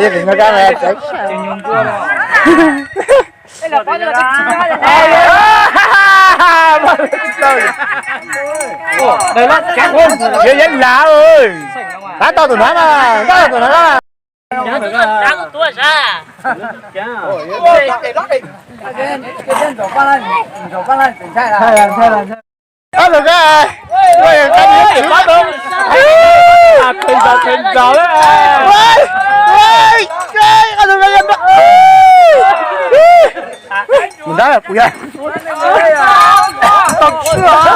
Ces koj nyob kab na. Yeej lav, tab tau tus na, tab tau tus na. Ab, lawv koj, koj yog koj niam txiv pab tau. Thej zos, thej zos lawm. Mus nrab kuv yog tau tshwj.